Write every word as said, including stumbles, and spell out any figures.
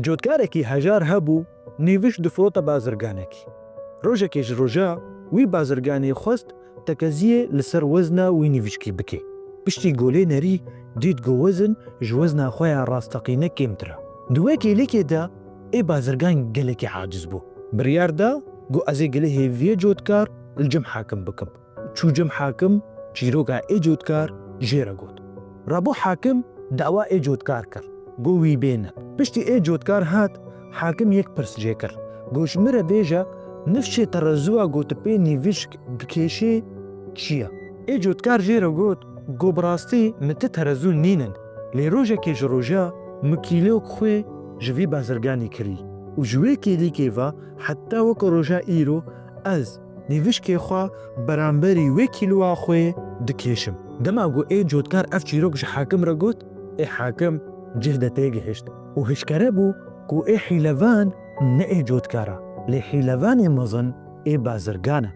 Cotkarekî hejar hebû, nîvişk difirota bazirganekî. Rojekê ji roja wî bazirganê xwest tekeziyê li ser wezna wî nîvişkî bike. Piştî golê nerî dît ku wezin ji wezna xwe ya rasteqîne kêmtir e. Di wê kêlîkê de ê bazirgan gelekî aciz bû. Biryar da ku ez ê gilê hêviyê cotkar li cem hakim bikim. Çû cem hakim, çîroka ê cotkar jê re got. Rabû hakim dawa ê cotkar kir, got wî bêne. Piştî ê cotkar hat, hakim yek pirs jê kir. Got ji min re bêje, nifşê terezûya ku tu pê nîvişk dikêşî çi ye? Ê cotkar jê re got, got bi rastî min ti terezû nînin. Lê rojekê ji roja min kîlok xwê ji vî bazirganî kirî. Û ji wê kêlîkê ve heta weke roja îro ez nîvişkê xwe beramberî wê kîloya xwê dikêşim. Dema ku ê cotkar ev çîrok ji hakim re got, ê hakim cih de têgihişt û hişkere bû ku ê hîlevan ne ê cotkar e, lê hîlevanê mezin ê bazirgan e.